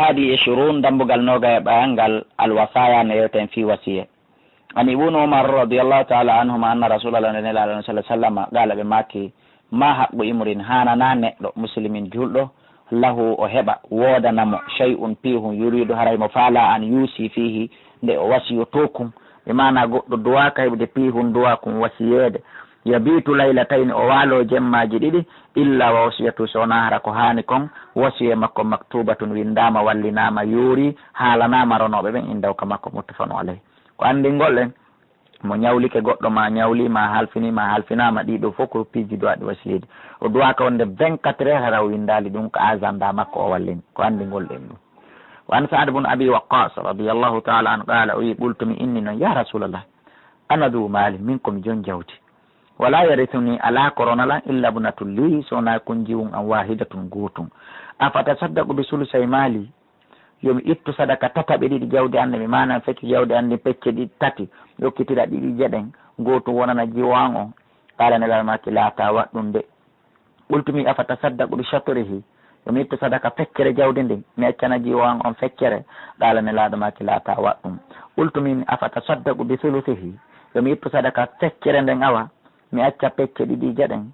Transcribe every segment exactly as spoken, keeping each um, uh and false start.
Hadi Ishirun, dambugal noogay e ɓayangal, Al-Wasaya, no yewta en fii wasiye. An Ibnu Umar radiyallahu ta'ala anhuma anna Rasulallah, nde Nelaaɗo on sallallahu alaihi wasallam, qala, ɓe maaki, ma haqqu imrin, haananaa neɗɗo, muslimin, julɗo, lahu, o heɓa, woodana mo, shay'un, piihun, yuridu, haray mo faala, an yusi fihi, nde o wasiyotoo kun, ɓe maana goɗɗo duwaaka heɓude piihun duwaa kun wasiyeede, yabitu laylatayni, o waaloo jemmaaji ɗiɗi, illa wa wasiyatu, so wonaa hara ko haani kon, wasiye makko maktubatun, winndaama, wallinaama, yoori, haalanaama ronooɓe ɓen, indahu, ka makko, muttafaqun alayh. Ko anndingol en, mo ñawlike goɗɗo, ma ñawli, ma halfini, ma halfinaama, ɗii ɗoo fof ko piiji duwaaɗi wasiyeede. O duwaaka wonde vingt-quatre heures hara o winndaali ɗum ka agenda makko, o wallini. Ko anndingol en ɗum. Wa an Sa'd bun Abi Waqqas radiyallahu ta'ala anhu qala, o wi, qultu, mi inni non, ya Rasulallah, ana du mali, min ko mi jon jawdi. Wala yarithuni, alaa ko rona lan, illa ibnatun li, so wonaa kunjiwun an wahidatun, gootun. Afatasaddaqu bi sulusay mali, yo mi ittu sadaka tataɓe ɗiɗi jawdi an ndin, mi maana mi fecca jawdi an ndin pecce ɗiɗi, tati, mi okkitira ɗiɗi je ɗen, gootun wonana jiwo an on. Qala, Nelaaɗo maaki, laa, taa waɗ ɗum de. Qultu, mi, afatasaddaqu bi shatrihi, yo mi ittu sadaka feccere jawdi ndin, mi accana jiwo an on feccere? Qala, Nelaaɗo maaki, laa, taa waɗ ɗum. Qultu, mi, afatasaddaqu bi thuluthihi, yo mi ittu sadaka feccere nden, awa, mi acca pecce ɗiɗi je ɗen,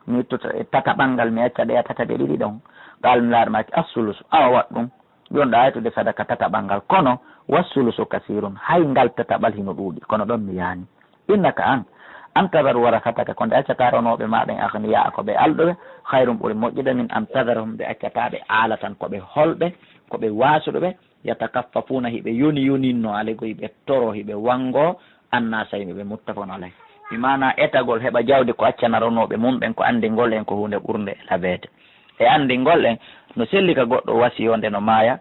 mi ittu ta-, tataɓal ngal, mi acca ɗe tataɓe ɗiɗi ɗon. Qala, Nelaaɗo maaki, assulusu, awa, waɗ ɗum. Ɗon ɗa aytude sadaka tataɓal ngal, kono, wassulusu kasirun, hay ngal tataɓal hino ɗuuɗi, kono ɗon mi yaani. Innaka an, an tadharu warasataka, ko nde accata ronooɓe ma ɓen, aghniyaa, ko ɓe alɗuɓe, khayrun, ɓuri moƴƴude, min an tadharahum, ɓe accata ɓe alatan, ko ɓe holɓe, ko ɓe waasuɗuɓe, yatakaffafuuna, hiɓe yoni yoninno, alego hiɓe toro, hiɓe wango, annaasa, yimɓe ɓe, muttafaqun alayh. Mi maana etagol heɓa jawdi ko accana ronooɓe mum ɓen, ko anndingol en ko huunde ɓurnde labeede. E anndingol en no selli ka goɗɗo wasiyoo nde no maaya,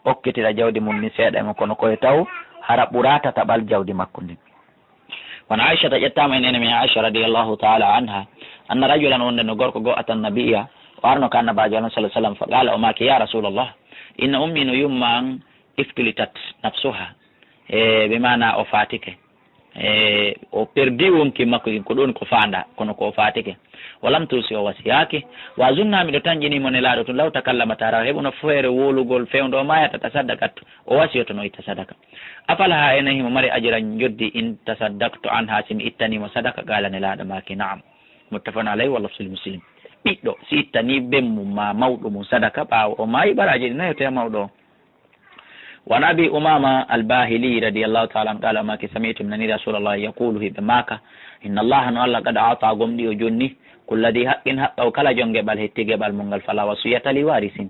okkitira jawdi mum ni seeɗa e mum, kono ko e taw hara ɓuraa tataɓal jawdi makko ndin. Wa an Aishata, ƴettaama e neene men Aisha radiyallahu ta'ala anha, anna rajulan, wonde no gorko goo, ata nabiyya, o arno ka Annabaajo Allah sallallahu alaihi wasallam, fa qala, o maaki, ya Rasulallah, inna ummi, no yumma an, iftulitat nafsuha, e ɓe maana o faatike, e o perdi wonki makko kin, ko ɗon ko faanda, kono ko o faatike. Walam tusi, o wasiyaaki. Wa azunna, miɗo tanƴini mo Nelaaɗo tun, law takallama, tara heɓuno feere wolugol fewndo o maaya, tatasaddaqat, o wasiyoto no itta sadaka. Afalaha, ene himo mari ajran, njoddi, in tasaddaqtu anha, si mi ittani mo sadaka? Qala, Nelaaɗo maaki, na'am. Muttafaqun alayhi, wa lafzul Muslim. Ɓiɗɗo, si ittani ben mum maa mawɗo mum sadaka ɓaawo o maayi, baraaji ɗi nayoto e mawɗo on. Wa an Abi Umaama al-Baahili radiyallahu ta'ala anhu qala, o maaki, sami'tu, mi nani Rasulallah yaqulu, hiɓe maaka, inna Allaha, no Allah, qad a'ta, gomɗii o jonni, kulla dhi haqqin haqqahu, kala jon geɓal hetti geɓal mun ngal, fala wasiyata li warisin.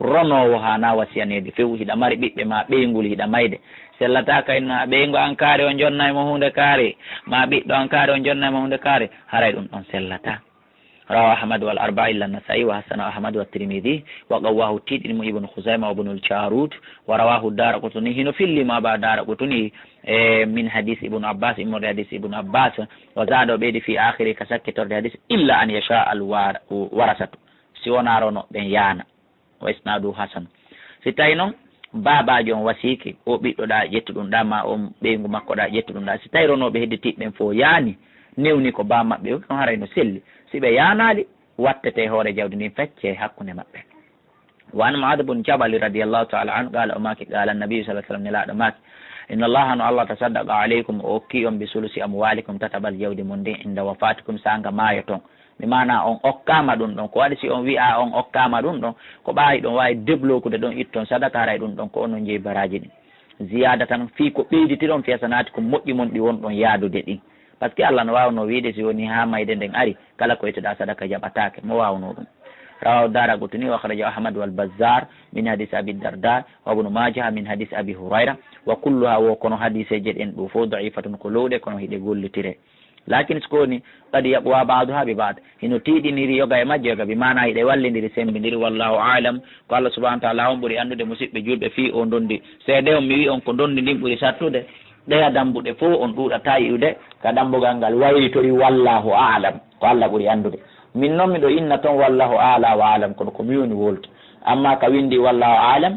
Ronoowo haanaa wasiyaneede few, hiɗa mari ɓiɓɓe maa ɓeyngu hiɗa mayde. Sellataa ka inna ɓeyngu an kaari on jonnay mo huunde kaari, maa ɓiɗɗo an kaari on jonnay mo huunde kaari, haray ɗum ɗon sellataa. Rawahu Ahmad wal arba'a illa Nasa'i wa hasanahu Ahmad wa Tirmidhi wa qawwahu, tiiɗini mo Ibnu Khuzayma wa Ibnul Jarud wa rawahu Daraqutni, hino filli mo Aba Daraqutni, e, min hadis Ibnu Abbas, immorde hadis Ibnu Abbas, wa zada, o ɓeydi, fi akhiri, ka sakkitorde hadis, illa an yasha al war-, warasatu, si wonaa rono ɓen yaana. Wa isnadu hasan. Si tawi non baabaajo on wasiike, o ɓiɗɗo ɗa ƴettu ɗum ɗa, ma on ɓeyngu makko ɗa ƴettu ɗum ɗa, si tawi ronooɓe hedditiiɓe ɓen fof yaani, newni ko baa maɓɓe, on haray no selli. Si ɓe yaanaali, wattete hoore jawdi ndin, fecce hakkunde maɓɓe. Wa an Mu'adh bun Jabal radiyallahu ta'ala anhu qala, o maaki, qala Nabi sallallahu alaihi wasallam, Nelaaɗo maaki, inna Allaha, no Allah, tasaddaqa alaykum, o okki on, bi sulusi amwalikum, tataɓal jawdi mon ndin, inda wafatikum, saanga maayoton. Mi maana on okkaama ɗum ɗon. Ko waɗi si on wi'a on okkaama ɗum ɗon, ko ɓaawi ɗon waawi débloquer ɗon itton sadaka, haray ɗum ɗon ko onon jeyi baraaji ɗin. Ziyaada tan fii ko ɓeyditiɗon fii hasanaatikum moƴƴi mon ɗi wonɗon yaadude ɗin. Parce que Allah no waawnoo wi'de si woni haa mayde nden ari, kala ko ittuɗaa sadaka jaɓataake. Mo waawnoo ɗum? Rawahu Daraqutni wa akhrajahu Ahmad wal Bazzar min hadis Abi Darda wa Ibnu Majah min hadis Abi Hurayra wa kulluha, wo kono hadiseeje ɗen ɗo fow da'ifatun ko lowɗe kono hiɗe gollitire. Lakin si ko woni, qad yaqwa ba'duha bi ba'd. Hino tiiɗiniri yoga e majje yoga, bi maana hiɗe wallindiri, sembindiri. Wallahu a'lam. Ko Allah subhanahu wa ta'ala on ɓuri anndude, musiɓɓe julɓe, fii o ndondi. Seede on mi wi'i on ko ndondi ndin ɓuri sattude. Ɗeya dambuɗe fow on ɗuuɗataa yi'ude ka dambugal ngal waylitori wallahu a'lam. Ko Allah ɓuri anndude. Min non miɗo inna ton wallahu a'la wa a'lam, kono ko mi woni wolti. Amma ka windi wallahu a'lam,